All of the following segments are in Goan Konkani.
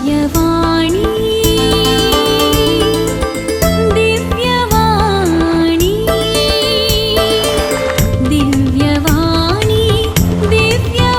दिव्यवाणी, दिव्यवाणी, दिव्यवाणी, दिव्यवाणी.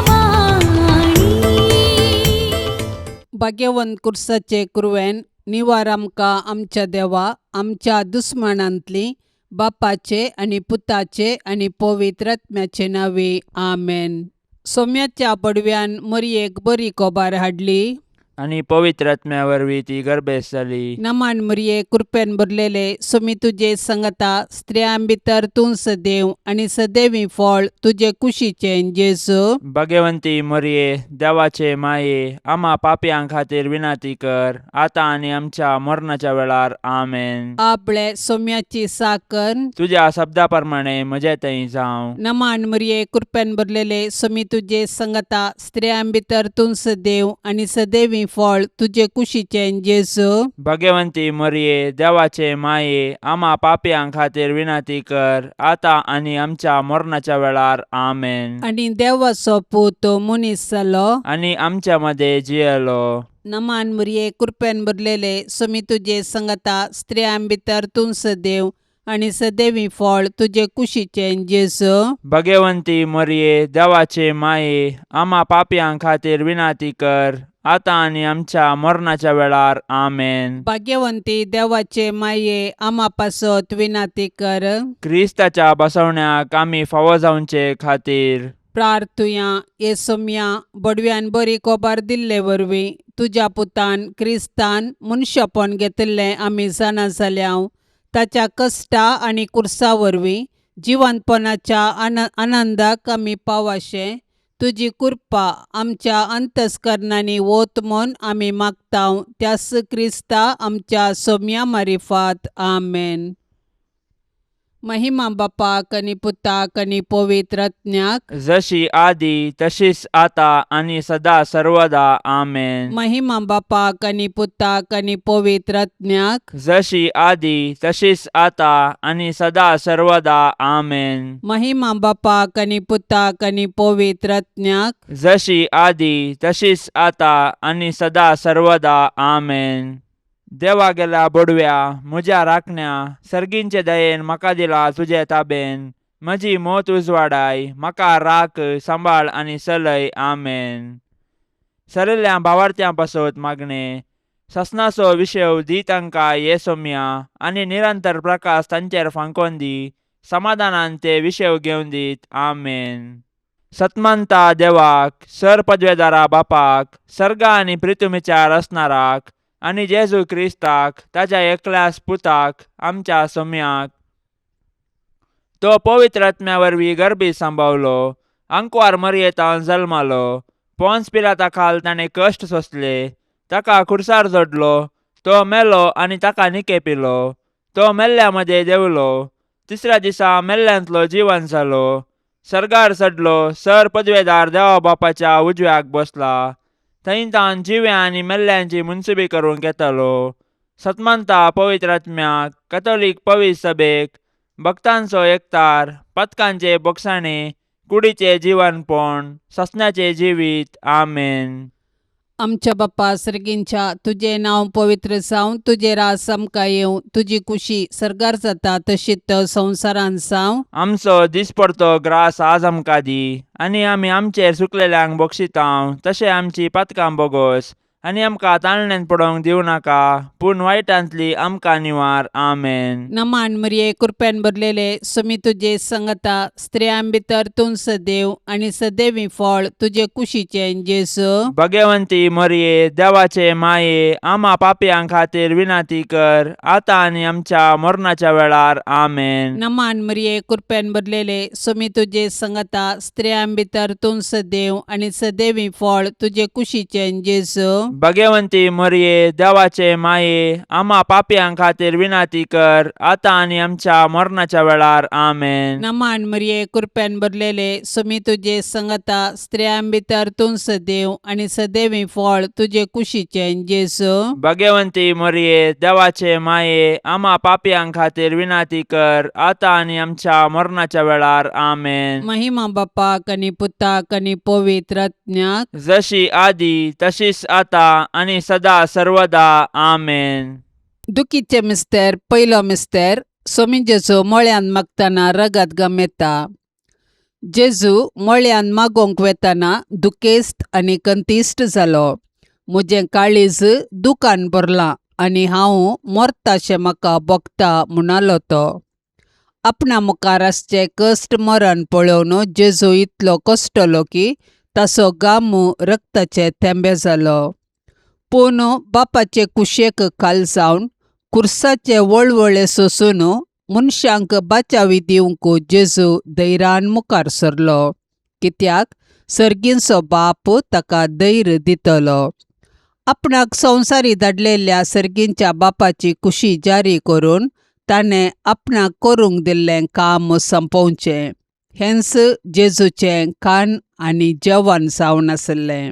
भाग्यवंत कुर्साचे कुरवेन निवार आमकां आमच्या देवा आमच्या दुस्मानांतली बापाचे आनी पुताचे आनी पवित्र आत्म्याचे नांवे आमेन. सोम्याच्या पडव्यान मरयेक बरी कोबार हाडली. आनी पवित्र आत्म्या वरवीं ती गर्भेस्त जाली. नमान मरये, कृपेन भरलेले, सोमी तुजे संगता, स्त्रियां भितर तूं सदैव आनी सदैवी फळ तुजे कुशीचें जेजू. भगवंती मरये, देवाचे माये, आमा पापयां खातीर विनंती कर, आतां आनी आमच्या मरणाच्या वेळार. आमेन. आपले सोम्याची साकर. तुज्या शब्दा प्रमाणे म्हजे थंय जावं. नमान मरये, कृपेन भरलेले, सोमी तुजे संगता, स्त्रियां भितर तूं सदैव आनी सदैवी फळ तुजे कुशीचें जेजू. भगवंती मरये, देवाचे माये, आमा पापयां खातीर विनंती कर, आतां आनी आमच्या मरणाच्या वेळार. आमेन. आनी देवाचो पूत मनीस जालो. आनी आमच्या मदें जियेलो. नमान मरये, कृपेन भरलेले, सोमी तुजे संगता, स्त्रियां भितर तूं सदैव आनी सदैवी फळ तुजे कुशीचें जेजू. भगवंती मरये, देवाचे माये, आमा पापयां खातीर विनंती कर, आतां आनी आमच्या मरणाच्या वेळार. आमेन. भाग्यवंती देवाचे माये, आमा पासत विनंती कर. क्रिस्ताच्या बसवण्याक आमी फावो जावचे खातीर. प्रार्थुया. ये सोम्या, बडव्यान बरी कोबार दिल्ले वरवीं तुज्या पुतान क्रिस्तान मनशापण घेतिल्लें आमी जाणा जाल्या. ताच्या कश्टा आनी कुर्सा वरवीं जिवंतपणाच्या आनंदाक आमी पावाशें तुजी कृपा आमच्या अंतस्करणांनी वत म्हूण आमी मागता, त्यास क्रिस्ता आमच्या सोम्या मारिफात. आमेन. महिमा बापाक आनी पुताक आनी पवित्र आत्म्याक. जशी आदी तशीच आता आनी सदा सर्वदा. आमेन. महिमा बापाक आनी पुताक आनी पवित्र आत्म्याक. जशी आदी तशीच आता आनी सदा सर्वदा. आमेन. महिमा बापाक आनी पुताक आनी पवित्र आत्म्याक. जशी आदी तशीच आता आनी सदा सर्वदा. आमेन. देवा गेल्या बोडव्या, म्हज्या राखण्या, सर्गींचे दयेन म्हाका दिला तुजे ताबेन. म्हजी मोत उजवाडाय, म्हाका राख, सांबाळ आनी चलय. आमेन. सरिल्ल्या भावार्थ्यां पासत मागणें. ससनाचो विशय दी तांकां ये सोम्या, आनी निरंतर प्रकाश तांचेर फांकोन दी. समाधानान ते विशय घेवन दीत. आमेन. सतमंता देवाक, सर पदवेदारा बापाक, सर्गा आनी प्रितुमीच्या रचणाराक, आनी जेजू क्रिस्ताक, ताज्या एकल्याच पुताक, आमच्या सोम्याक, तो पवित्र आत्म्या वरवीं गर्भी सांबावलो, आंकवार मरयेतान जल्मालो, पोन्स पिलाता खाल ताणें कश्ट सोंसले, ताका खुर्सार जोडलो, तो मेलो आनी ताका निकेपिलो, तो मेल्ल्या मदें देंवलो, तिसऱ्या दिसा मेल्ल्यांतलो जिवन जालो, सर्गार चडलो, सर पदवेदार देवा बापाच्या उजव्याक बसला, थंय तान जिव्या आनी मेल्ल्यांची मुनसुबी करूंक येतालो. सतमंता पवित्र आत्म्याक, कथोलीक पवित्र सभेक, भक्तांचो एकतार, पथकांचे बोगसाणे, कुडीचे जिवनपण, ससण्याचे जिवीत. आमेन. आमच्या बाप्पा सर्गींच्या, तुजें नांव पवित्र जावं, तुजें राज आमकां येवं, तुजी कुशी सर्गार जाता तशीच संवसारांत जावं. आमचो दिसपडतो ग्रास आज आमकां दी, आनी आमी आमचेर चुकलेल्यांक बक्षितांव तशें आमची पातकां बोगोस, आनी आमकां ताळण्यान पडोवंक दिवं नाका, पूण वायटांतली आमकां निवार. आमेन. नमान मरिये, कृपेन भरलेले, सुमी तुजे संगता, स्त्रियां भितर तूं सदैव आनी सदैवी फळ तुजे कुशीचें जेजू. भगवंती मरिये, देवाचे माये, आमा पापयां खातीर विनंती कर, आतां आनी आमच्या मरणाच्या वेळार. आमेन. नमान मरिये, कृपेन भरलेले, सुमी तुजे संगता, स्त्रियां भितर तूं सदैव आनी सदैवी फळ तुजे कुशीचें जेजू. भगवंती मरिये, देवाचे माये, आमा पापयां खातीर विनंती कर, आतां आनी आमच्या मरणाच्या वेळार. आमेन. नमान मरिये, कृपेन भरलेले, सुमी तुजे संगता, स्त्रियां भितर तूं सदैव आनी सदैवी फळ तुजे कुशीचें जेजू. भगवंती मरिये, देवाचे माये, आमा पापयां खातीर विनंती कर, आतां आनी आमच्या मरणाच्या वेळार. आमेन. महिमा बापाक आनी पुताक आनी पवित्र आत्म्याक. जशी आदी तशीच आता आतां आनी सदा सर्वदा आमेन. दुखीचे मिस्तेर पयलो मिस्तेर सोमी जेजू मळ्यान मागतना रगत गमेता. जेजू मळ्यान मागोवंक वेतना दुखेस्त आनी कंतिश्ट जालो. म्हजें काळीज दुकान भरलां आनी हांव मरताशें म्हाका भोगता म्हणालो तो. आपणा मुखार आसचें कश्ट मरण पळोवन जेजू इतलो कश्टलो की ताचो गामू रक्ताचे थेंबे जालो. पूण बापाचे कुशेक खाल जावन खुर्साचे वळवळे सोसून मनशांक बाचावी दिवंक जेजू धैर्यान मुखार सरलो, कित्याक सर्गींचो बाप ताका धैर्य दितलो. आपणाक संवसारी धाडलेल्या सर्गींच्या बापाची कुशी जारी करून ताणें आपणाक करूंक दिल्लें काम सोंपोवचें हेंच जेजूचें खाण आनी जेवण जावन आसलें.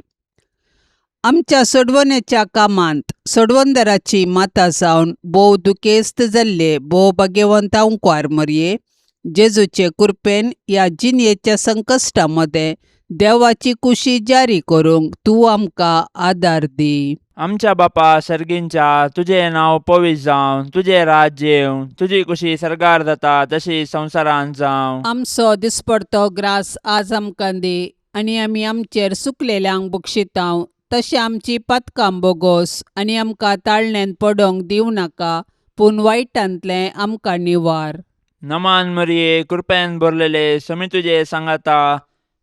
आमच्या सोडवणेच्या कामांत सोडवणदाराची माता जावन भोव दुखेस्त जाल्ले भोव भाग्यवंत अंकवार मरये जेजूचे कृपेन ह्या जिणेच्या संकश्टा मदें देवाची कुशी जारी करूंक तूं आमकां आदार दी. आमच्या बापा सर्गींच्या, तुजें नांव पवित्र जावं, तुजें राज्य येवं, तुजी कुशी सर्गार जाता तशी संवसारांत जावं. आमचो दिसपडतो ग्रास आज आमकां दी आनी आमी आमचेर सुकलेल्यांक बक्षितांव तशें आमची पातकां बोगोस आनी आमकां ताळण्यांत पडोंक दिवं नाका पूण वायटांतलें आमकां निवार. नमान मरिये, कृपेन भरलेले, समी तुजे सांगाता,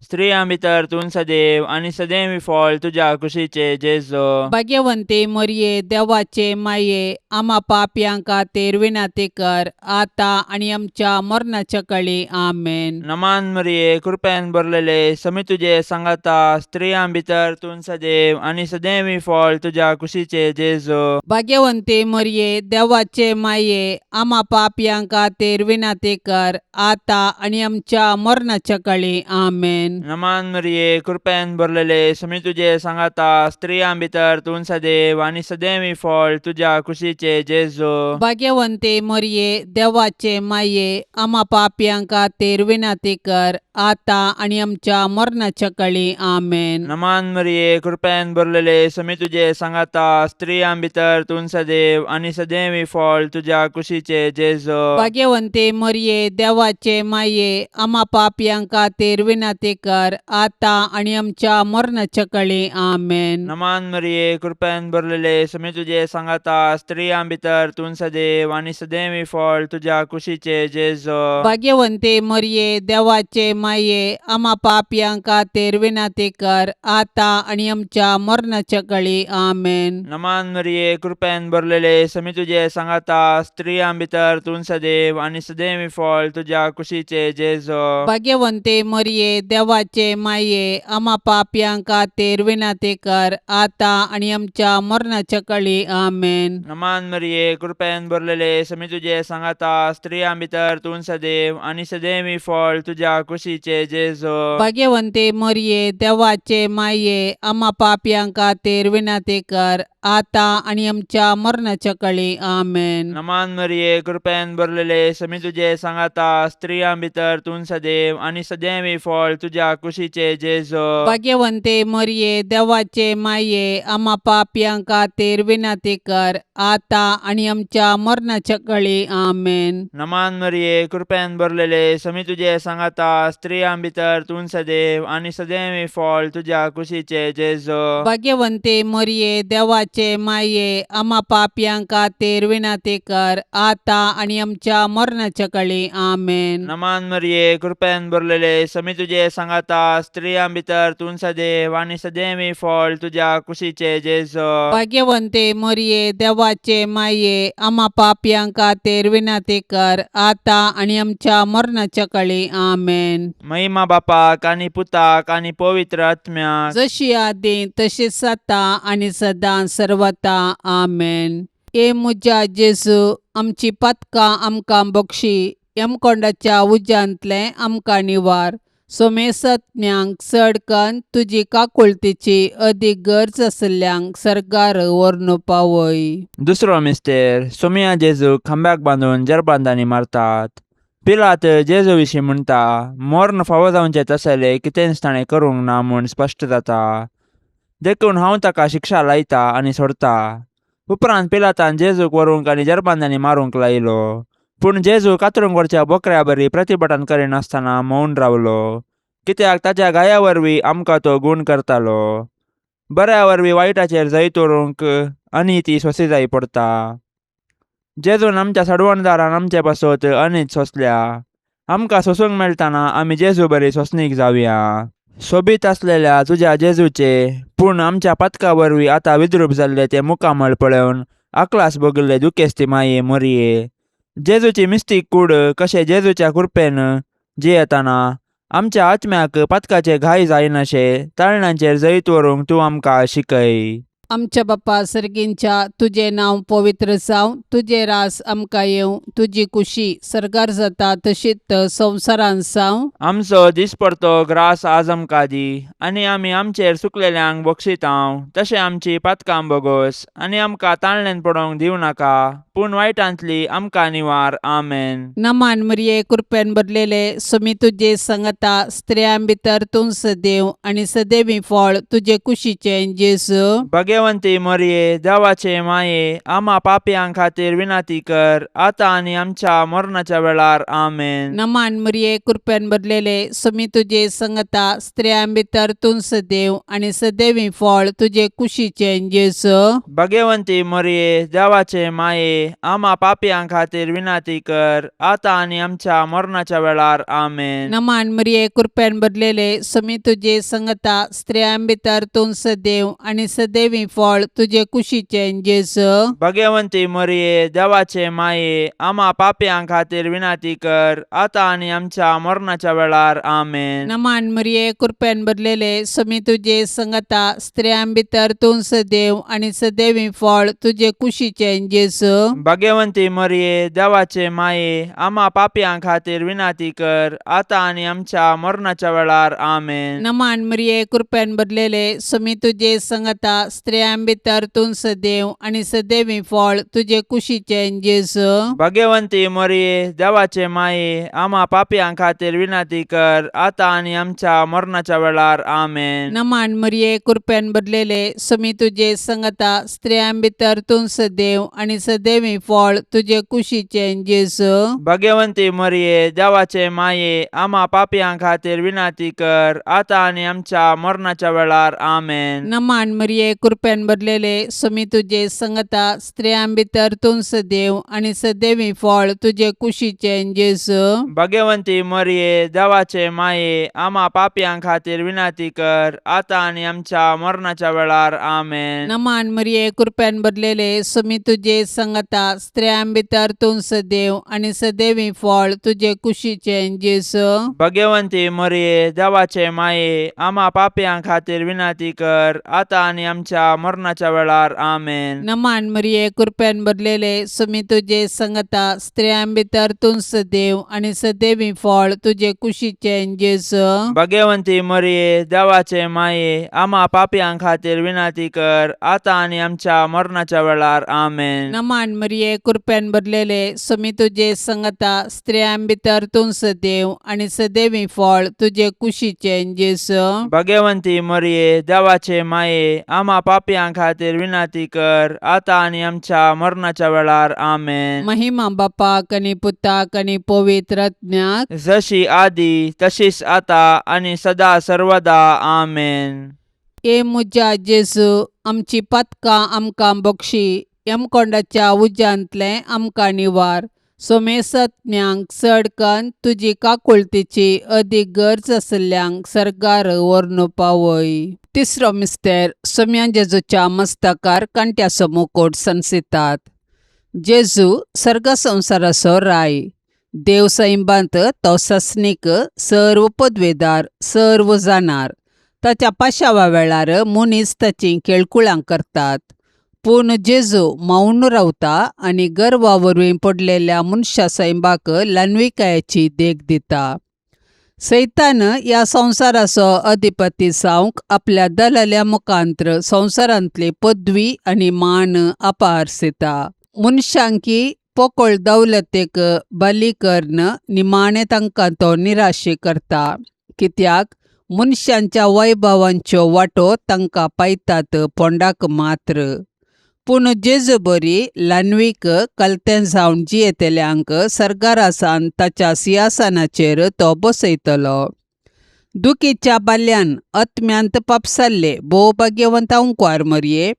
स्त्रियां भितर तूं सदैव आनी सदैव फळ तुज्या कुशीचे जेजू. भाग्यवंती मरये देवाचे माये आमा पापयां खातीर विनंती कर आतां आनी आमच्या मरणाच्या कळी. आमेन. नमान मरिये, कृपेन भरलेले, समी तुजे सांगाता, स्त्रियां भितर तूं सदैव आनी सदैव फळ तुज्या कुशीचे जेजू. भाग्यवंती मरये देवाचे माये आमा पापयां खातीर विनंती कर आतां आनी आमच्या मरणाच्या कळी. आमेन. नमान मरिये, कृपेन भरलेले, समी तुजे सांगाता, स्त्रियां भितर तूं सदैव आनी सदैव फळ तुज्या कुशीचे जेजू. भाग्यवंती मरये देवाचे माये आमा पापयां खातीर विनंती कर आतां आनी आमच्या मरणाच्या कळी. आमेन. नमान मरिये, कृपेन भरलेले, समी तुजे सांगाता, स्त्रियां भितर तूं सदैव आनी सदैव फळ तुज्या कुशीचे जेजू. भाग्यवंती मरये देवाचे माये आमा पापयां खातीर विनंती कर आतां आनी आमच्या मरणाच्या कळी. आमेन. नमान मरिये, कृपेन भरलेले, समी तुजे सांगाता, स्त्रियां भितर तूं सदैव आनी सदैव फळ तुज्या कुशीचे जेजू. भाग्यवंती मरये देवाचे माये आमा पापयां खातीर विनंती कर आतां आनी आमच्या मरणाच्या कळी. आमेन. नमान मरिये, कृपेन भरलेले, समी तुजे सांगाता, स्त्रियां भितर तूं सदैव आनी सदैव फळ तुज्या कुशीचे जेजू. भाग्यवंती मरये देवाचे माये आमा पापयां खातीर विनंती कर आतां आनी आमच्या मरणाच्या कळी. आमेन. नमान मरिये, कृपेन भरलेले, समी तुजे सांगाता, स्त्रियां भितर तूं सदैव आनी सदैव फळ तुज्या कुशीचे जेजू. भाग्यवंती मरये देवाचे माये आमा पापयां खातीर विनंती कर आतां आनी आमच्या मरणाच्या कळी. आमेन. नमान मरिये, कृपेन भरलेले, समी तुजे सांगाता, स्त्रियां भितर तूं सदैव आनी सदैव फळ तुज्या कुशीचे जेजू. भाग्यवंती मरये देवाचे माये आमा पापयां खातीर विनंती कर आतां आनी आमच्या मरणाच्या कळी. आमेन. नमान मरिये, कृपेन भरलेले, समी तुजे सांगाता, स्त्रियां भितर तूं सदैव आनी सदैव फळ तुज्या कुशीचे जेजू. भाग्यवंती मरये देवाचे माये आमा पापयां खातीर विनंती कर आतां आनी आमच्या मरणाच्या कळी. आमेन. नमान मरिये, कृपेन भरलेले, समी तुजे सांगाता, स्त्रियां भितर तूं सदैव आनी सदैव फळ तुज्या कुशीचे जेजू. भाग्यवंती मरये देवाचे माये आमा पापयां खातीर विनंती कर आतां आनी आमच्या मरणाच्या कळी. आमेन. महिमा बापाक आनी पुताक आनी पवित्र आत्म्याक, जशी आदी तशीच आतां आनी सदां सर्वता. आमेन. ए म्हज्या जेजू, आमची पातकां आमकां बक्षी, यमकोंडाच्या उज्यांतलें आमकां निवार, सोमेसत्म्यांक चड कन्न तुजी काकुळतीची अदीक गरज आशिल्ल्यांक सर्गार व्हरून पावय. दुसरो मिस्तेर सोमिया जेजूक खांब्याक बांदून जरबांदांनी मारतात. पिलात जेजू विशीं म्हणटा, मर्ण फावो जावचें तसलें कितेंच ताणें करूंक ना म्हूण स्पश्ट जाता. देखून हांव ताका शिक्षा लायता आनी सोडता. उपरांत पिलातान जेजूक व्हरूंक आनी जरबांदांनी मारूंक लायलो. पूण जेजू कातरूंक व्हरच्या बोकऱ्या बरी प्रतिभटन करिनासतना मौन रावलो, कित्याक ताच्या गाया वरवीं आमकां तो गूण करतालो. बऱ्या वरवीं वायटाचेर जैत व्हरूंक आनी ती सोंसी जाय पडता. जेजून आमच्या सडवणदारान आमचे पासत अनीत सोंसल्या. आमकां सोंसूंक मेळटना आमी जेजू बरी सोंसणीक जावया. सोबीत आसलेल्या तुज्या जेजूचे पूण आमच्या पातका वरवीं आतां विद्रूप जाल्ले ते मुखामळ पळोवन आकलास भोगिल्ले दुखेस्ती माये मोरये, जेजूची मिस्तीक कूड कशें जेजूच्या कृपेन जियेतना आमच्या आत्म्याक पातकाचे घाय जायनाशे ताळणांचेर जैत व्हरूंक तूं आमकां शिकय. आमच्या बापा सर्गींच्या, तुजें नांव पवित्र जावं, तुजें रास आमकां येवं, तुजी कुशी सर्गार जाता तशीच संवसारांत जावं. आमचो दिसपडतो ग्रास आज आमकां दी, आनी आमी आमचेर चुकलेल्यांक बक्षितांव तशें आमची पातकां बोगोस, आनी आमकां ताळणेन पडोवंक दिवं नाका, पूण वायटांतली आमकां निवार. आमेन. नमान मरिये, कृपेन भरलेले, सुमी तुजे संगता, स्त्रियां भितर तूं सदैव आनी सदैवी फळ तुजे कुशीचें जेजू. भगवंती मोरये, देवाचे माये, आमा पापयां खातीर विनंती कर, आतां आनी आमच्या मरणाच्या वेळार. आमेन. नमान मरिये, कृपेन भरलेले, सुमी तुजे संगता, स्त्रियां भितर तूं सदैव आनी सदैवी फळ तुजे कुशीचें जेजू. भगवंती मोरये, देवाचे माये, आमा पापयां खातीर विनंती कर, आतां आनी आमच्या मरणाच्या वेळार. आमेन. नमान मरिये, कृपेन भरलेले, सुमी तुजे संगता, स्त्रियां भितर तूं सदैव आनी सदैवी फळ तुजे कुशीचें जेजू. भगवंती मोरये, देवाचे माये, आमा पापयां खातीर विनंती कर, आतां आनी आमच्या मरणाच्या वेळार. आमेन. नमान मरिये, कृपेन भरलेले, सुमी तुजे संगता, स्त्रियां भितर तूं सदैव आनी सदैवी फळ तुजे कुशीचें जेजू. भगवंती मोरये, देवाचे माये, आमा पापयां खातीर विनंती कर, आतां आनी आमच्या मरणाच्या वेळार. आमेन. नमान मरिये, कृपेन भरलेले, सुमी तुजे संगता, स्त्रियां भितर तूं सदैव आनी सदैवी फळ तुजे कुशीचें जेजू. भगवंती मोरये, देवाचे माये, आमा पापयां खातीर विनंती कर, आतां आनी आमच्या मरणाच्या वेळार. आमेन. नमान मरिये, कृपेन भरलेले, सुमी तुजे संगता, स्त्रियां भितर तूं सदैव आनी सदैवी फळ तुजे कुशीचें जेजू. भगवंती मोरये, देवाचे माये, आमा पापयां खातीर विनंती कर, आतां आनी आमच्या मरणाच्या वेळार. आमेन. नमान मरिये, कृपेन भरलेले, सुमी तुजे संगता, स्त्रियां भितर तूं सदैव आनी सदैवी फळ तुजे कुशीचें जेजू. भगवंती मोरये, देवाचे माये, आमा पापयां खातीर विनंती कर, आतां आनी आमच्या मरणाच्या वेळार. आमेन. नमान मरिये, कृपेन भरलेले, सुमी तुजे संगता, स्त्रियां भितर तूं सदैव आनी सदैवी फळ तुजे कुशीचें जेजू. भगवंती मोरये, देवाचे माये, आमा पापयां खातीर विनंती कर, आतां आनी आमच्या मरणाच्या वेळार. आमेन. नमान मरिये, कृपेन भरलेले, सुमी तुजे संगता, स्त्रियां भितर तूं सदैव आनी सदैवी फळ तुजे कुशीचें जेजू. भगवंती मोरये, देवाचे माये, आमा पापयां खातीर विनंती कर, आतां आनी आमच्या मरणाच्या वेळार. आमेन. नमान मरिये, कृपेन भरलेले, सुमी तुजे संगता, स्त्रियां भितर तूं सदैव आनी सदैवी फळ तुजे कुशीचें जेजू. भगवंती मोरये, देवाचे माये, आमा पापयां खातीर विनंती कर, आतां आनी आमच्या मरणाच्या वेळार. आमेन. महिमा बापाक आनी पुताक आनी पवित्र आत्म्याक, जशी आदी तशीच आता आनी सदा सर्वदा. आमेन. ए म्हज्या जेजू, आमची पातकां आमकां बक्षी, यमकोंडाच्या उज्यांतलें आमकां निवार, सोमेसत्म्यांक चड कन्न तुजी काकुळतीची अदीक गरज आशिल्ल्यांक सर्गार व्हरून पावय. तिसरो मिस्तेर, सोम्या जेजूच्या मस्तकार कांट्याचो मुकोट सनसितात. जेजू सर्ग संवसाराचो राय, देव सैंबांत तो सस्नीक, सर्व पदवेदार, सर्व जाणार. ताच्या पाशावा वेळार मनीस ताचीं खेळकुळां करतात, पूण जेजू मौन रावता आनी गर्वा वरवीं पडलेल्या मनशा सैंबाक ल्हानविकायेची देख दिता. सैतान ह्या संवसाराचो अधिपती जावंक आपल्या दलाल्या मुखांत्र संवसारांतली पदवी आनी मान अपारसिता. मनशांकी पोकळ दौलतेक बली करून निमाणें तांकां तो निराशी करता, कित्याक मनशांच्या वैभवांच्यो वाटो तांकां पायतात पोंडाक मात्र. पूण जेजू बरी ल्हानवीक कलतें जावन जियेतल्यांक सर्गारासान ताच्या सिंहासनाचेर तो बसयतलो. दुखीच्या बाल्यान आत्म्यांत पापसाल्ले भोव भाग्यवंत अंकवार मरये,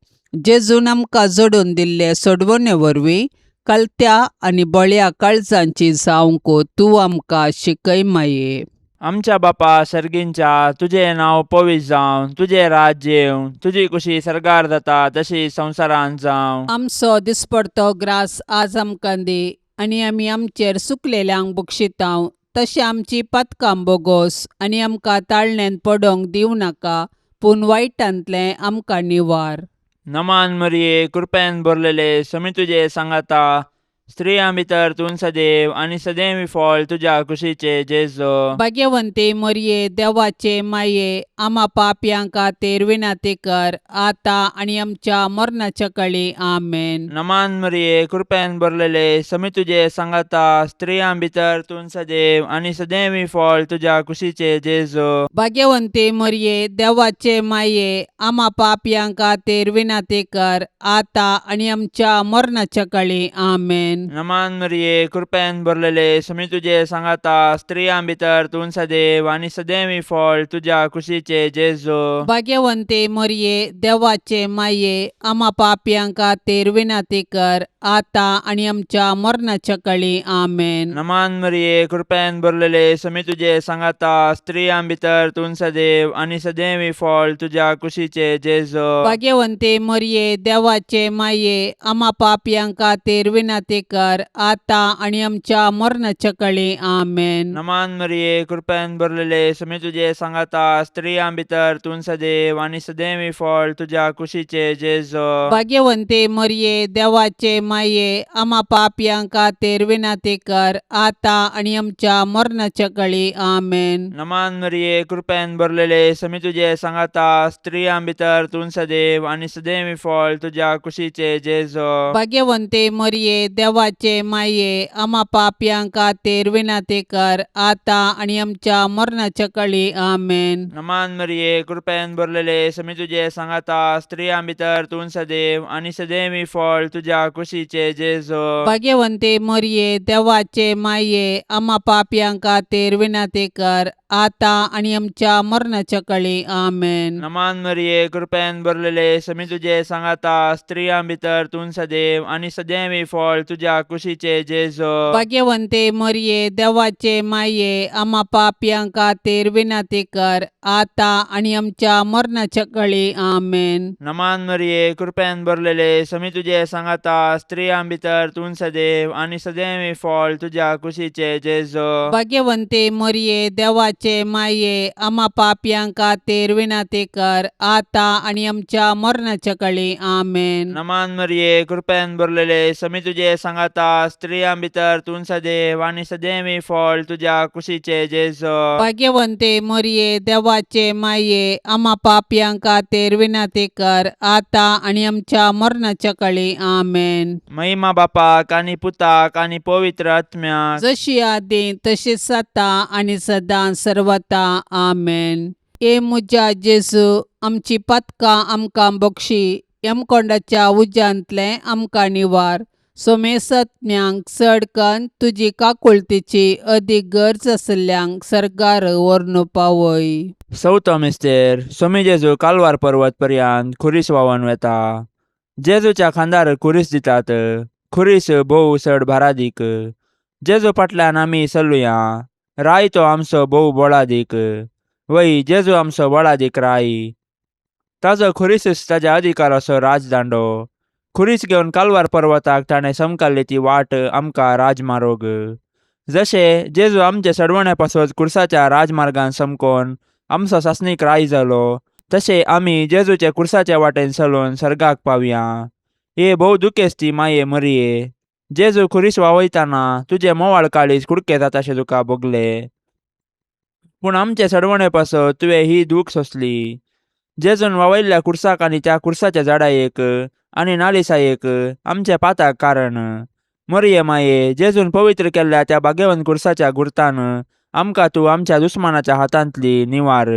जेजून आमकां जोडून दिल्ले सोडवणे वरवीं कलत्या आनी बळ्या काळजांची जावंक तूं आमकां शिकय माये. आमच्या बापा सर्गींच्या, तुजें नांव पवित्र जावं, तुजें राज्य येवं, तुजी कुशी सर्गार जाता तशी संवसारांत जावं. आमचो दिसपडतो ग्रास आज आमकां दी आनी आमी आमचेर सुकलेल्यांक बक्षितांव तशें आमची पातकां बोगोस आनी आमकां ताळण्यांत पडोंक दिवं नाका, पूण वायटांतलें आमकां निवार. नमान मरिये, कृपेन भरलेले, समी तुजे सांगाता, स्त्रियां भितर तूं सदैव आनी सदैव फळ तुज्या कुशीचे जेजो. भाग्यवंती मरये, देवाचे माये, आमा पापयां खातीर विनंती कर आतां आनी आमच्या मरणाच्या कळी. आमेन. नमान मरिये, कृपेन भरलेले, समी तुजे सांगाता, स्त्रियां भितर तूं सदैव आनी सदैव फळ तुज्या कुशीचे जेजो. भाग्यवंती मरये, देवाचे माये, आमा पापयां खातीर विनंती कर आतां आनी आमच्या मरणाच्या कळी. आमेन. नमान मरिये, कृपेन भरलेले, समी तुजे सांगाता, स्त्रियां भितर तूं सदैव आनी सदैव फळ तुज्या कुशीचे जेजो. भाग्यवंती मरये, देवाचे माये, आमा पापयां खातीर विनंती कर आतां आनी आमच्या मरणाच्या कळी. आमेन. नमान मरिये, कृपेन भरलेले, समी तुजे सांगाता, स्त्रियां भितर तूं सदैव आनी सदैव फळ तुज्या कुशीचे जेजो. भाग्यवंती मरये, देवाचे माये, आमा पापयां खातीर विनंती कर आतां आनी आमच्या मरणाच्या कळी. आमेन. नमान मरिये, कृपेन भरलेले, समी तुजे सांगाता, स्त्रियां भितर तूं सदैव आनी सदैव फळ तुज्या कुशीचे जेजो. भाग्यवंती मरये, देवाचे माये, आमा पापयां खातीर विनंती कर आतां आनी आमच्या मरणाच्या कळी. आमेन. नमान मरिये, कृपेन भरलेले, समी तुजे सांगाता, स्त्रियां भितर तूं सदैव आनी सदैव फळ तुज्या कुशीचे जेजो. भाग्यवंती मरये, देवाचे माये, आमा पापयां खातीर विनंती कर आतां आनी आमच्या मरणाच्या कळी. आमेन. नमान मरिये, कृपेन भरलेले, समी तुजे सांगाता, स्त्रियां भितर तूं सदैव आनी सदैव फळ तुज्या कुशीचे जेजो. भाग्यवंती मरये, देवाचे माये, आमा पापयां खातीर विनंती कर आतां आनी आमच्या मरणाच्या कळी. आमेन. नमान मरिये, कृपेन भरलेले, समी तुजे सांगाता, स्त्रियां भितर तूं सदैव आनी सदैव फळ तुज्या कुशीचे जेजो. भाग्यवंती मरये, देवाचे माये, आमा पापयां खातीर विनंती कर आतां आनी आमच्या मरणाच्या कळी. आमेन. नमान मरिये, कृपेन भरलेले, समी तुजे सांगाता, स्त्रियां भितर तूं सदैव आनी सदैव फळ तुज्या कुशीचे जेजो. भाग्यवंती मरये, देवाचे माये, आमा पापयां खातीर विनंती कर आतां आनी आमच्या मरणाच्या कळी. आमेन. नमान मरिये, कृपेन भरलेले, समी तुजे सांगाता, स्त्रियां भितर तूं सदैव आनी सदैव फळ तुज्या कुशीचे जेजो. भाग्यवंती मरये, देवाचे माये, आमा पापयां खातीर विनंती कर आतां आनी आमच्या मरणाच्या कळी. आमेन. महिमा बापाक आनी पुताक आनी पवित्र आत्म्याक, जशी आदी तशीच आतां आनी सदां सर्वता. आमेन. ए म्हज्या जेजू, आमची पातकां आमकां बक्षी, यमकोंडाच्या उज्यांतलें आमकां निवार, सोमेसत्म्यांक चड कन्न तुजी काकुळतीची अदीक गरज आशिल्ल्यांक सर्गार व्हरून पावय. चवथो मिस्तेर. सोमी जेजू कालवार पर्वत पर्यंत खुरीस व्हांवन वेता. जेजूच्या खांदार खुरीस दितात. खुरीस भोव चड भारादीक. जेजू फाटल्यान आमी चलुया. राय तो आमचो भोव बळादीक. वय, जेजू आमचो बळादीक राय. ताजो खुरीसच ताज्या अधिकाराचो राजदांडो. खुरीस घेवन कालवार पर्वताक ताणें समकाल्ली ती वाट आमकां राजमारोग. जशें जेजू आमचे सडवणे पासत कुर्साच्या राजमार्गान समकोन आमचो सासणीक राय जालो, तशें आमी जेजूचे कुर्साच्या वाटेन चलून सर्गाक पावया. हे भोव दुखेस्ती माये मरिये, जेजू खुरीस वावयतना तुजें मोवाळ काळीज कुडके जाताशें तुका भोगलें. पूण आमचे सडवणे पासत तुवें ही दूख सोंसली. जेजून वावयल्ल्या कुर्साक आनी त्या कुर्साच्या झाडायेक आनी नालिसायेक आमच्या पाताक कारण. मरिये माये, जेजून पवित्र केल्ल्या त्या भाग्यवंत कुर्साच्या गुर्तान आमकां तूं आमच्या दुस्मानाच्या हातांतली निवार.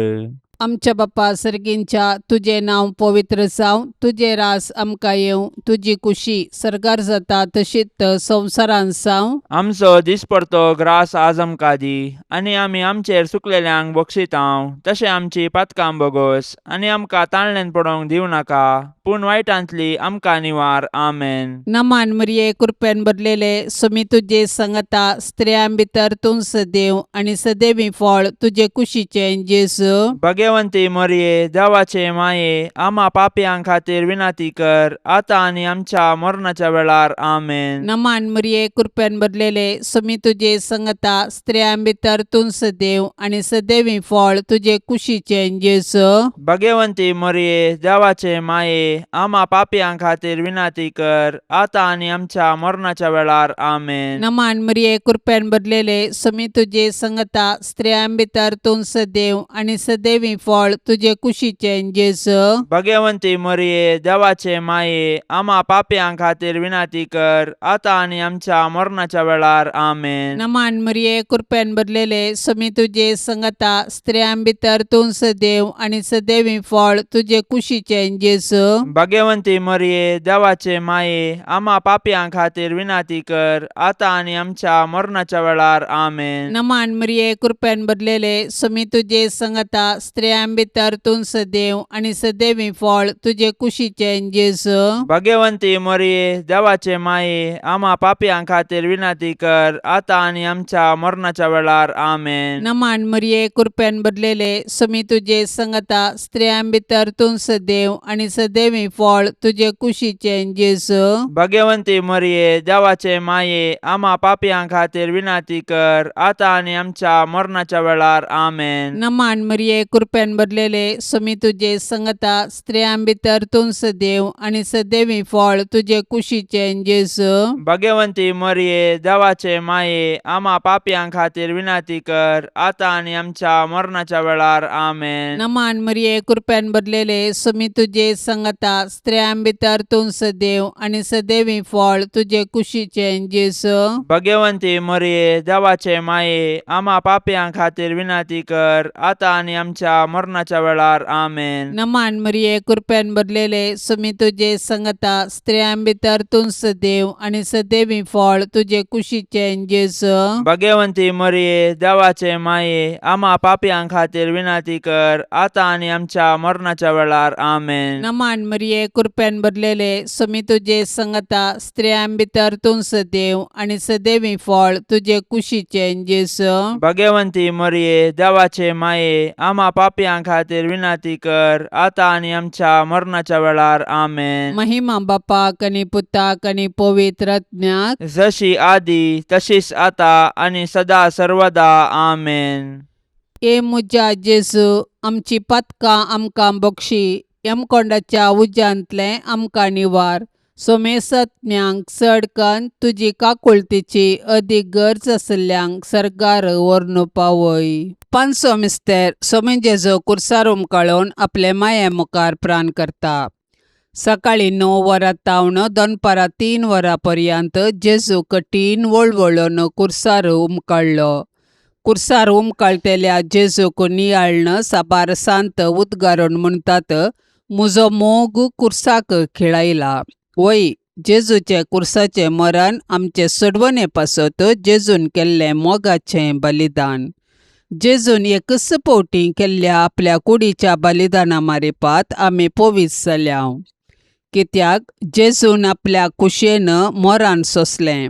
आमच्या बापा सर्गींच्या तुजें नांव पवित्र जावं, तुजें रास आमकां येवं, तुजी कुशी सर्गार जाता तशीच संवसारांत जावं. आमचो दिसपडतो ग्रास आज आमकां दी आनी आमी आमचेर चुकलेल्यांक बक्षितांव तशें आमची पातकां बोगोस आनी आमकां ताळण्यान पडोवंक दिवं नाका पूण वायटांतली आमकां निवार. आमेन. नमान मरिये, कृपेन भरलेले, सुमी तुजे संगता, स्त्रियां भितर तूं सदैव आनी सदैवी फळ तुजे कुशीचें जेजू. भगवंती मरिये, देवाचे माये, आमा पापयां खातीर विनंती कर आतां आनी आमच्या मरणाच्या वेळार. आमेन. नमान मरिये, कृपेन भरलेले, सुमी तुजे संगता, स्त्रियां भितर तूं सदैव आनी सदैवी फळ तुजे कुशीचें जेजू. भगवंती मरिये, देवाचे माये, आमा पापयां खातीर विनंती कर आतां आनी आमच्या मरणाच्या वेळार. आमेन. नमान मरिये, कृपेन भरलेले, सुमी तुजे संगता, स्त्रियां भितर तूं सदैव आनी सदैवी फळ तुजे कुशीचें जेजू. भगवंती मरिये, देवाचे माये, आमा पापयां खातीर विनंती कर आतां आनी आमच्या मरणाच्या वेळार. आमेन. नमान मरिये, कृपेन भरलेले, सुमी तुजे संगता, स्त्रियां भितर तूं सदैव आनी सदैवी फळ तुजे कुशीचें जेजू. भगवंती मरिये, देवाचे माये, आमा पापयां खातीर विनंती कर आतां आनी आमच्या मरणाच्या वेळार. आमेन. नमान मरिये, कृपेन भरलेले, सुमी तुजे संगता, स्त्रियां भितर तूं सदैव आनी सदैवी फळ तुजे कुशीचें जेजू. भगवंती मरिये, देवाचे माये, आमा पापयां खातीर विनंती कर आतां आनी आमच्या मरणाच्या वेळार. आमेन. नमान मरिये, कृपेन भरलेले, सुमी तुजे संगता, स्त्रियां भितर तूं सदैव आनी सदैवी फळ तुजे कुशीचें जेजू. भगवंती मरिये, देवाचे माये, आमा पापयां खातीर विनंती कर आतां आनी आमच्या मरणाच्या वेळार. आमेन. नमान मरिये, कृपेन भरलेले, सुमी तुजे संगता, स्त्रियां भितर तूं सदैव आनी सदैवी फळ तुजे कुशीचें जेजू. भगवंती मरिये, देवाचे माये, आमा पापयां खातीर विनंती कर आतां आनी आमच्या मरणाच्या वेळार. आमेन. नमान मरिये, कृपेन भरलेले, सुमी तुजे संगता, स्त्रियां भितर तूं सदैव आनी सदैवी फळ तुजे कुशीचें जेजू. भगवंती मरिये, देवाचे माये, आमा पापयां खातीर विनंती कर आतां आनी आमच्या मरणाच्या वेळार. आमेन. नमान मरिये, कृपेन भरलेले, सुमी तुजे संगता, स्त्रियां भितर तूं सदैव आनी सदैवी फळ तुजे कुशीचें जेजू. भगवंती मरिये, देवाचे माये, आमा पापयां खातीर विनंती कर आतां आनी आमच्या मरणाच्या वेळार. आमेन. नमान मरिये, कृपेन भरलेले, सुमी तुजे संगता, स्त्रियां भितर तूं सदैव आनी सदैवी फळ तुजे कुशीचें जेजू. भगवंती मरिये, देवाचे माये, आमा पापयां खातीर विनंती कर आतां आनी आमच्या मरणाच्या वेळार. आमेन. महिमा बापाक आनी पुताक आनी पवित्र आत्म्याक. जशी आदी तशीच आता आनी सदा सर्वदा. आमेन. ए म्हज्या जेजू, आमची पातकां आमकां बक्षी, यमकोंडाच्या उज्यांतलें आमकां निवार, सोमेसत्म्यांक चड कन्न तुजी काकुळतीची अदीक गरज आशिल्ल्यांक सर्गार व्हरून पावय. पांचवो मिस्तेर, सोमे जेजू कुर्सार उमकाळून आपले माये मुखार प्राण करता. सकाळीं 9 वरां तावन दनपारां 3 वरां पर्यंत जेजू कठीण वळवळून कुर्सार उमकाळ्ळो. कुर्सार उमकाळटेल्या जेजूक नियाळ्न साबार सांत उद्गारून म्हणटात, म्हजो मोग कुर्साक खिळायला. वय, जेजूचें कुर्साचें मरण आमचे सोडवणे पासत जेजून केल्लें मोगाचें बलिदान. जेजून एकच फावटी केल्ल्या आपल्या कुडीच्या बलिदाना मारिपात आमी पवित्र जाल्या, कित्याक जेजून आपल्या कुशेन मरण सोंसलें.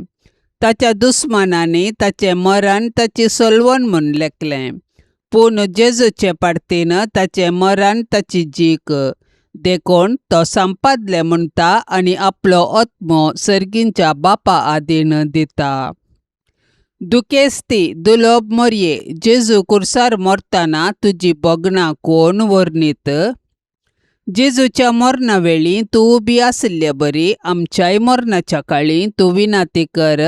ताच्या दुस्मानांनी ताचें मरण ताची सलवण म्हूण लेखलें, पूण जेजूचे पार्तीन ताचें मरण ताची जीक, देखून तो संपादलें म्हणटा आनी आपलो आत्मो सर्गींच्या बापा आदीन दिता. दुखेस्ती दुलोब मोरये, जेजू कुर्सार मरतना तुजी भोगणां कोण वर्णीत? जेजूच्या मरणा वेळी तूं उबी आशिल्ले बरी आमच्याय मरणाच्या काळी तूं विनाती कर